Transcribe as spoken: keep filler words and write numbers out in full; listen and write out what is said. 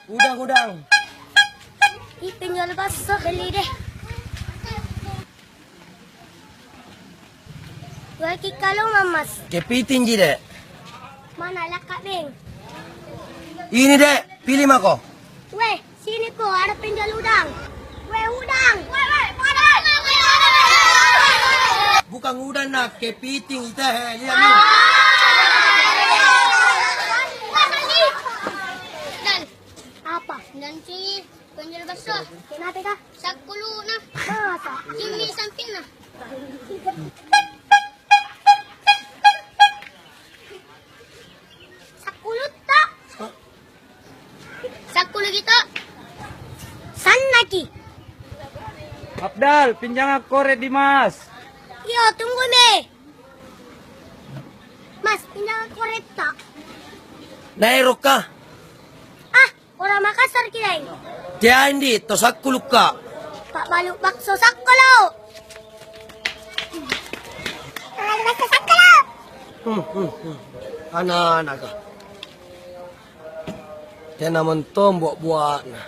Udang, udang. Ih, penjual bakso, beli deh. Dua ki kalung, Mas. Kepiting ji, Dek. Mana lakat, Beng? Ini, Dek, pilih mako. Weh, sini ko, ada penjual udang. Weh, udang. Weh, weh, udang. Bukan udang, nak, kepiting ita, he, lihat ni. Dan apa? Dan sini. Penjual bakso. Kenapa kah? Sakkulu nah. Masa? Sini samping nah. Sakkulu tok. Sakkulu gitu. Sana ki. Abdal, pinjang aku korek di Mas. Iyo, tunggu me. Mas, pinjang aku korek tok. Naik roka. Ah, orang Makassar ki deng. Tiandi, to sakkulu ka. Pak balu bakso sakkulu. Pak balu bakso sakkulu. Hmm, hmm, hmm. Anak-anak ka. Tena mentong buat-buat nah.